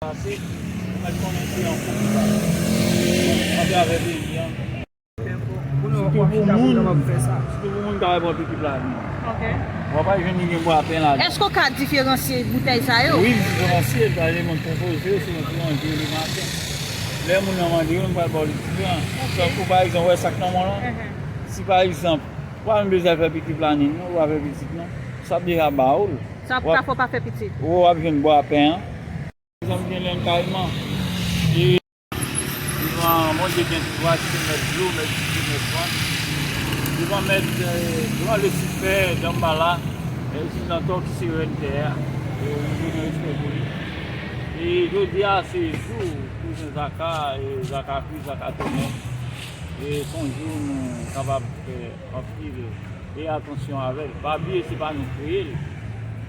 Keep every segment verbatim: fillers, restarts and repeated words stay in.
Pase, ou mèt konnen se yon fo ki pase atravè peyi an. Pou nou Sitou pou chita pou moun, nou kapab fè sa. Sitou pou moun k ap pran piknik la. Ok. W ap al jwenn li gen bwapen ladan. Èske w ka diferansye boutèy sa yo? Wi, m diferansye l, paske mwen konpoze yo selon ki manje li maten. Lè moun nan mande yo, m pral ba w li diferan. Ok. Tankou pa egzanp, wè sa k nan men w lan? Mhm. Si pa egzanp, ou pa menm bezwen fè piknik planin non, ou pa fè pitit non. Sa ap deja ba w l. Sa ap ka fè w pa fè pitit. W ap jwenn bwapen an. Zanmi gen lè m kay man. E devan Bondye gen twa ki se mèt dlo, mèt dlo, mèt van. Devan mèt, eh, devan Lisifè, Danmbala, eh, jij Dantò ki se rèn tè a. E nou gen respè pou li. E jodi a se jou kouzen Zaka, e Zaka Kri, Zaka Tonè. E se yon jou nou kapab fè anpil e atansyon avè l. Pa bliye se pa nou kreye l.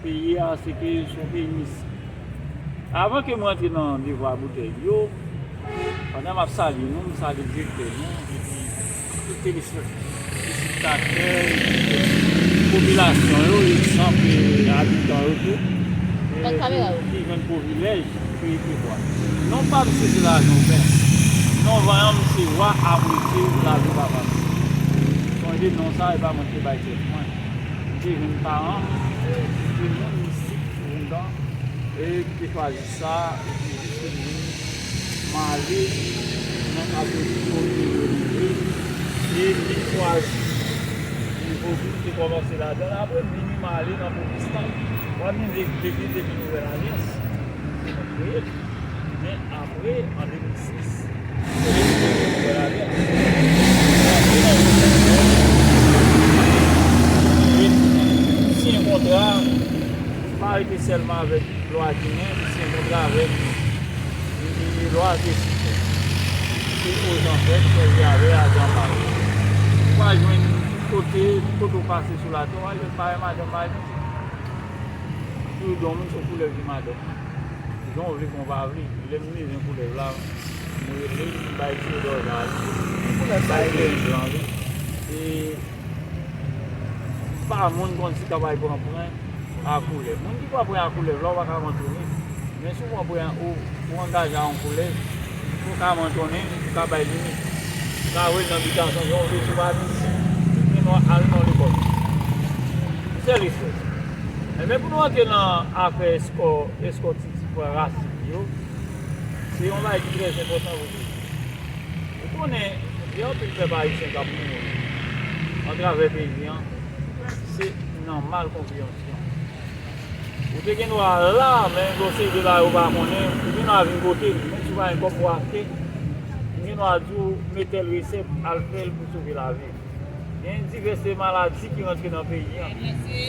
Peyi a se ke se yon peyi mistik. Avan ke mwen antre nan devwa boutèy yo, pandan m ap salye nou, m salye direktè nou, epi tout telespektatè, epi popilasyon yo, egzanp, e abitan yo tou, e, ki jwenn privilèj Kreye Tripwa. Non pa m se se lajan w fè. Non vanyan m se wa ap rete lavi papa m. Sonje non sa e pa mwen ki te bay tèt mwen. M te jwenn paran m, m te moun mistik pou lontan, e ki te chwazi sa, epi jis ke m vin, m ale nan katolizik, e li chwazi. E vodou te kòmanse ladan l, apre m vini m ale nan pwotestan. W ap vin depi, depi Nouvèl Alyans, se mwen ki kreye l. Men apre, an de mil sis, se li ki te vin Nouvèl Alyans. Mwen antre nan pwotestan, e siyen kontra, pa rete sèlman avèk lwa Ginen, li siyen kontra avèk, e, lwa Lisifè. Se ozanfè ki chwazi avè a Danmbala. Ou pa jwenn kote, kote w pase sou latè, w pa jwenn parèy madanm, parèy pitit. Tou don moun se koulèv ki madanm. Jan w vle, jan w pa vle. Lè m bezwen koulèv la, m rele, m bay Teyodò Jal. Koulèv sa bay Teyodò Jal. E pa moun konn si kapab pran pwen a koulèv. Moun ki pran pwen a koulèv la, ou pa ka mantone. Men si w pran pwen, ou, ou angaje a yon koulèv, ou ka mantone, ou ka bay limit. Ou ka voye l nan bitasyon, jan w vle, si w pa vin isit, ou gen dwa al nan lekòl. Sèl espès. Enben, pou nou antre nan afè eskò, eskòtik, pran rasin yo, se yon bagay ki trè enpòtan pou peyi. Ou konnen, gen anpil pèp ayisyen k ap mouri atravè peyi an, se nan mal konpreyansyon. Ou te gen dwa la, men gen yon seri de bagay ou pa konnen, ou gen dwa vin kote m, menm si w pa gen kòb pou w achte, m gen dwa di w, met tèl resèt, al fè l pou sove lavi w. Gen divès maladi ki rantre nan peyi an.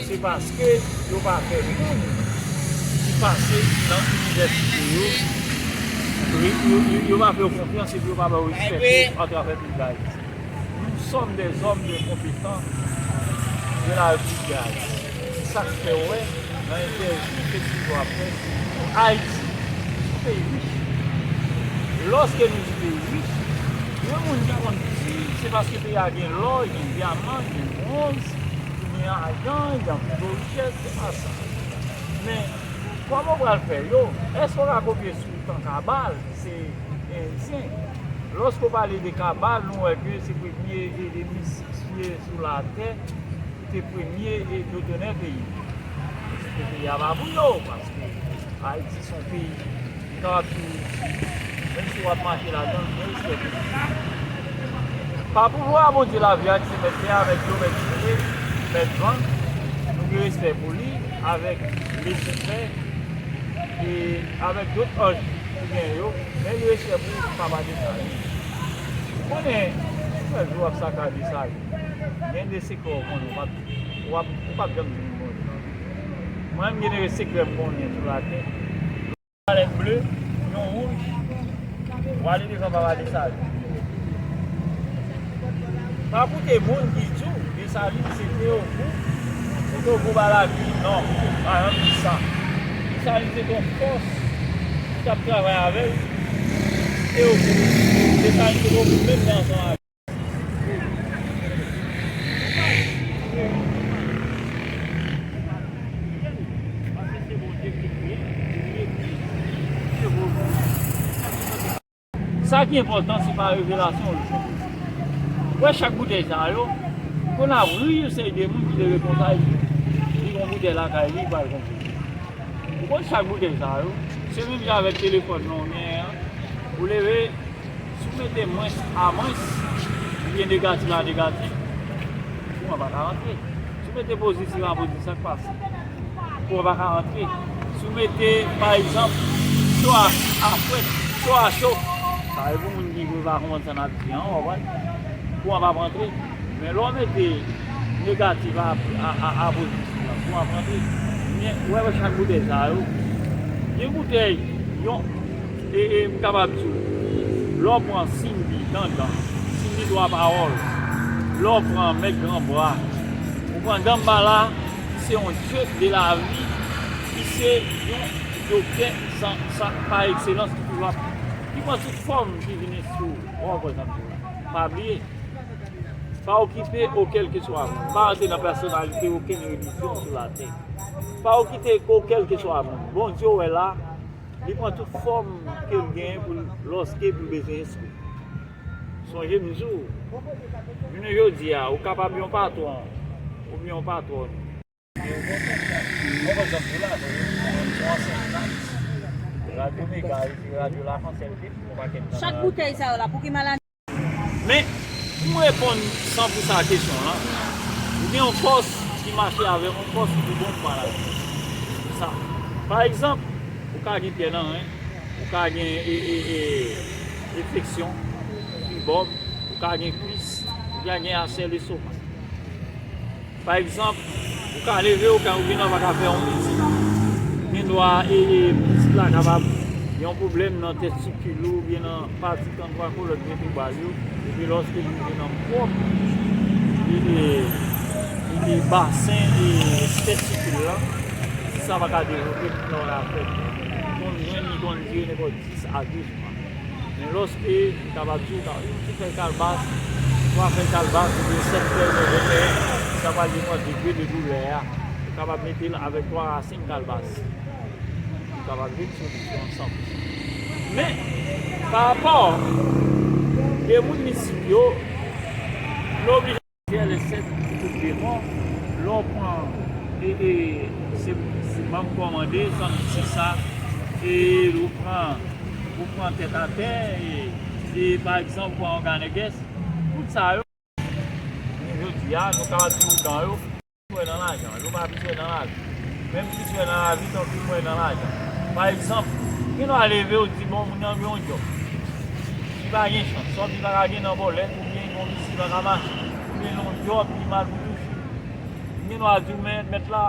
Se paske yo pa fè moun ki pase nan inivèsite yo, yo, yo, yo pa fè yo konfyans epi yo pa ba yo respè pou atravè peyi Dayiti. Nous sommes des hommes de compétence de la République de Haïti. Se sa k fè w wè nan entèvyou ke Teyodò ap fè, Ayiti, se yon peyi rich. Lòske nou di peyi rich, gen moun ki konn di se paske peyi a gen lò, gen dyaman, gen bwonz, gen ajan, gen anpil gwo richès, se pa sa. Men, kòman w pral fè yo? Èske w ka kopye sou tan Kabal? Se Endyen. Lòske w pale de Kabal, nou wè ke se premye e, e mistik sou latè, te premye e dotonè peyi. Se te peyi a pa pou yo, paske Ayiti se yon peyi ki kapab tou, menm si w ap mache ladan l, gen respè pou li. Pa pouvwa a Bondye lavi a ki se mèt tè a, mèt dlo, mèt soleyi, mèt van, nou gen respè pou li avèk Lisifè, e avèk dòt anj ki gen yo, men li respè pou papa Desalin. Ou konnen, ou fè jou w ap sakaje sa yo. Gen de sekrè w konnen, w p ap, w ap, ou p ap janm di moun Bondye nan vi. Mwen menm, gen de sekrè m konnen sou latè. Yon vwayèt ble, yon wouj, w ale devan papa Desalin. Pa koute moun ki di w Desalin se te yon gwoup, se te yon gwoup a la ki, non, pa janm di sa. Desalin se te yon fòs ki t ap travay avè l, Se yo ki, se sa ki pou menm nan ansanm avè. Sa ki enpòtan, se pa revelasyon ou jwenn. Ou wè chak boutèy sa yo, pou n ap ri, yon seri de moun ki leve konsa, li gen yon boutèy lakay li, li pral konfime. Ou konn chak boutèy sa yo, se menm jan avèk telefòn nan ou genyen an. Ou leve, si w mete mwens a mwens, oubyen negatif a negatif, kouran pa ka rantre. Si w mete pozitif a pozitif, sa k pase? Kouran pa ka rantre. Si w mete, pa egzanp, cho a, a frèt, cho a cho, sa vle pou moun ki pa konprann sa n ap di an, w konprann? Kouran p ap rantre. Men lè w mete negatif a, a, a, a pozitif la, kouran ap rantre. Men, ou wè chak boutèy sa yo, gen boutèy, yon, e, e, m kapab di w, lè w pran Simbi, Dandan, Simbi twa pawòl, lè w pran Mèt Gran Bra, ou pran Danmbala, ki se yon dye de la vi, ki se yon doktè san, san, pa ekselans, ki toujou ap, ki pran tout fòm ki vini sou, w konprann sa m di w la. Pa bliye, pa okipe o kèlkeswa moun. Pa antre nan pèsonalite okenn relijyon sou latè. Pa okipe o kèlkeswa moun. Bondye w wè la, li pran tout fòm ke l genyen pou l, lòske pou l bezwen enstwi. Sonje m di w, jounen jodi a, ou kapab yon patwon, oubyen yon patwòn. Bon, pa egzanp, tou la, se yon ansyen jounalis. Radyo Mega, epi radyo Lafrans L T, yon pakèt nan. Chak boutèy sa yo la, pou ki maladi? Men, pou m reponn san pou san kesyon an, ou gen yon fòs ki mache avè m, yon fòs ki di bon pou maladi. Se sa. Pa egzanp, ou ka gen pyè nan ren, ou ka gen e, e, e, enfeksyon, fibòm, ou ka gen kwis, ou ka gen asè lestomak. Pa egzanp, ou ka leve, ou ka, ou gendwa pa ka fè yon mizik. Gendwa, e, e, mizik la kapab gen yon pwoblèm nan tèstikil ou, oubyen nan pati trannntwa kolòn vètebral yo, epi lòske li rive nan pwòp, e, e, e, e basen, e, tèstikil la, si sa pa ka devlope, moun nan pa ka fè. Li konn jwenn, li konn dire nenpòt dis a douz mwa. Men lòske, m kapab di w, ka, si w fè kalbas, twa fèy kalbas, oubyen sèt fèy nan vètè, sa pral depann degre de doulè a. Ou kapab mete l avèk twa a senk kalbas. Ou kapab jwenn solisyon ansanm. Men, pa rapò de moun mistik yo, nou oblije Pyè Lèsèt ki tout demon, lè w pran, e, e, se, se manm kòmande, sanm se sa, e ou pran, ou pran tèt atè, e, e pa egzanp, ou pran òganègès, tout sa yo, jodi a, nou kapab di ougan yo, swè nan lajan, yo pa abitye nan lavi. Menm ki swè nan lavi, tankou mwen nan lajan. Pa egzanp, gen dwa leve, ou di, bon, moun nan gen yon djòb. Li pa gen chans, sòt li pa ka gen nan vòlè, oubyen yon misi pa ka mache, oubyen yon djòb li mal pou touche. Gen dwa di w, men mèt la,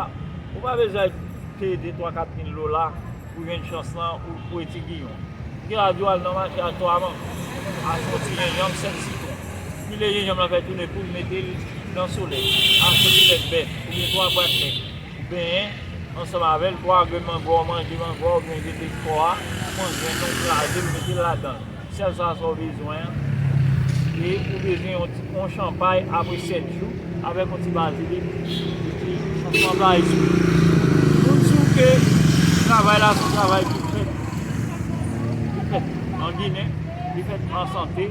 ou pa bezwen peye de twa kat mil dola pou jwenn chans lan ou pou eti giyon. Gen dwa di w al nan mache ak twa mango, achte yon ti jenjanm, sèt sitwon. Pile jenjanm lan fè tounen poud, mete l nan solèy. Achte kilèt bèf, oubyen twa bwat lèt. Benyen ansanm avè l, twa grenn mango, manje mango, oubyen jete kò a, ou pran grenn nan, ou kraze l, ou mete l ladan l. Sèl sa, sa w bezwen an. E ou bezwen yon ti, yon chanpay apre sèt jou, avèk yon ti bazilik, epi yon chanpay espri. Moun di w ke travay la se yon travay ki fèt, ki fèt an Ginen, ki fèt an sante,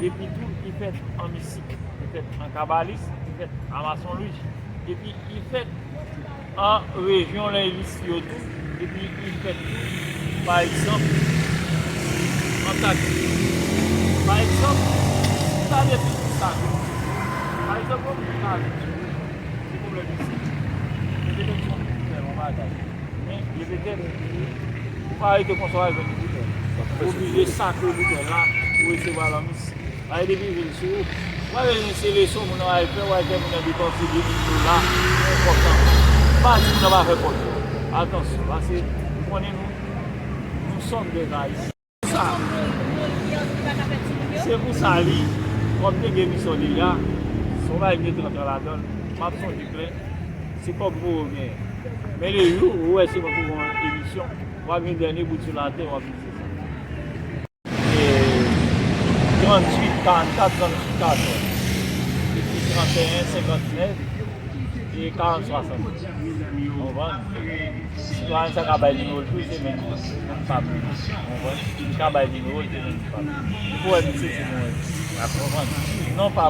epi tou ki fèt an mistik, ki fèt an kabalis, ki fèt an masonlij, epi ki fèt an rejyon lengwistik yo tou, epi li fèt tou, pa egzanp, an kat. Pa egzanp, sa depi sa. Pa egzanp, yon moun ka vin sou ou, se pwoblèm isit. Li te mèt yon boutèy, yon bagay. Men, li petèt, ou pa rete konsa, w al jwenn boutèy. Ou oblije sakre boutèy la, ou resevwa lanmou. Ay depi vin sou ou. Mwen bezwen se leson moun nan al fè, w al fè moun nan depanse de mil dola pou yon kòb nan men. M pa di moun nan pa fè kòb yo. Atansyon, paske ou konnen nou, nous sommes des Haïtiens. Sa, se pou sa li, kòm te gen misyon deja, se yon bagay ki gen trant an ladan l, m ap sonje klè, se kòb Moro genyen. Men le jou, ou wè se mwen pou yon emisyon, w ap gen dènye bout sou latè, w ap di se sa. E, Tranntuit karannkat, tranntuit katòz. Epi tranteyen senkantnèf, e karant swasann. Ou konprann? Sitwayen sa ka bay nimewo l tou, se menm, menm pa m. Ou konprann? Li ka bay nimewo l, se menm pa m. Ou wè misye, se mwen. Ou konprann? Non pa